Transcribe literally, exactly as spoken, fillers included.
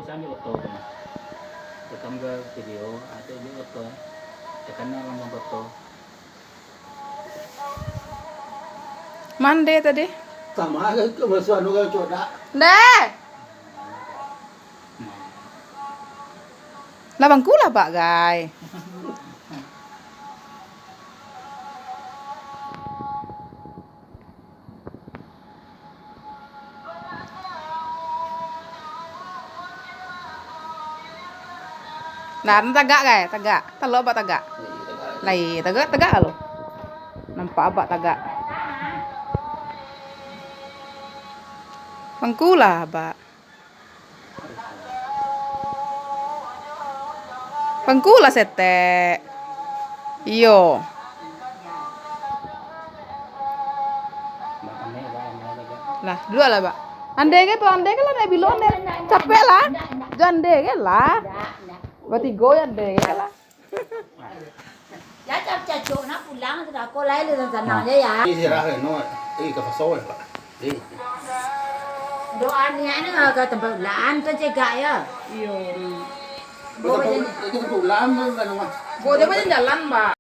Sambil foto tu mah. Rekam ke video, atau dia foto. Tekan dalam foto. Mande tadi. Sama aja tu, masuak anu kan codak. Ndeh. Lah bangku lah, Pak, gai. Nah, tagak, gai, tagak. Talok abak tagak. Lai, tagak, tagak lo. Nampak abak tagak. Bangku lah, abak. Bangku lah setek. Iyo. Lah, duduak lah, Bak. Andai ke tu, andai ke lah, naik bilo, andai. Capek lah. Jo andai ke lah. Batigo jo andai ke lah. Ya, cap-, cacok nak pulang, sudah ko lai le sanang je ya. Ih, sirah no. Ih, ka pasau, Pak. Ih. Doa niat ni ka tempat ulaan tu cegak ya. Iyo. Ka tempat ulaan tu kan, Mak. Bo dia jalan, Bak.